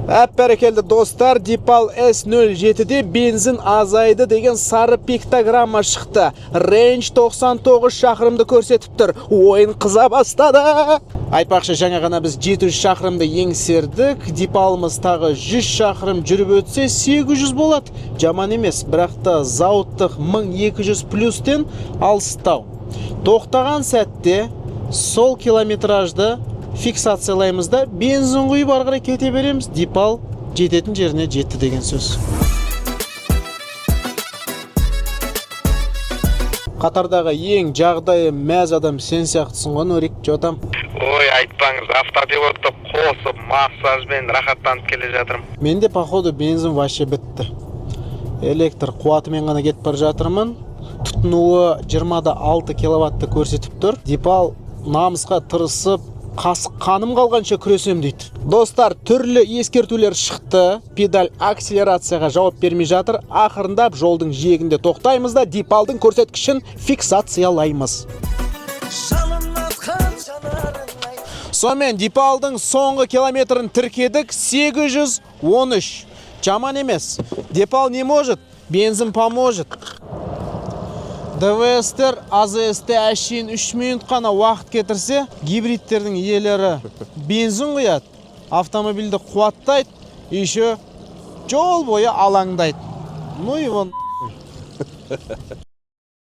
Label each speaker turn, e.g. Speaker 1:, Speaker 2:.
Speaker 1: Әп, бәрекелді, достар! Дипал S07-де бензин азайды деген сары пиктограмма шықты. Range 99 шақырымды көрсетіп тұр. Ойын қыза бастады. Айтпақшы, жаңа ғана біз 700 шақырымды еңсердік. Дипалымыз тағы 100 шақырым жүріп өтсе, 800 болады. Жаман емес, бірақ та зауыттық 1200 плюстен алыстау. Тоқтаған сәтте сол километражды фиксациялаймыз да, бензин құйып, ары қарай кете береміз. Дипал жететін жеріне жетті деген сөз. Қатардағы ең жағдайы мәз адам сен сияқтысың ғой, Нурик, че там?
Speaker 2: Ой, айтпаңыз, автопилотты қосып, массажбен рахаттанып келе жатырмын.
Speaker 1: Менде, походу, бензин вообще бітті. Электр қуатымен ғана кетіп бара жатырмын. Тұтынуы 20,6 киловатты көрсетіп тұр. Дипал намысқа тырысып, қасық қаным қалғанша күресем дейді. Достар, түрлі ескертулер шықты. Педаль акселерацияға жауап бермей жатыр. Ақырындап жолдың жиегінде тоқтаймыз да, Дипалдың көрсеткішін фиксациялаймыз. Сонымен, Дипалдың соңғы километрін тіркедік: 813. Жаман емес. Дипал не может, бензин поможет. ДВС-тер АЗС-те әшейін 3 минут қана уақыт кетірсе, гибридтердің иелері бензин құяды, автомобильді қуаттайды, еще жол бойы алаңдайды. Ну его нахуй.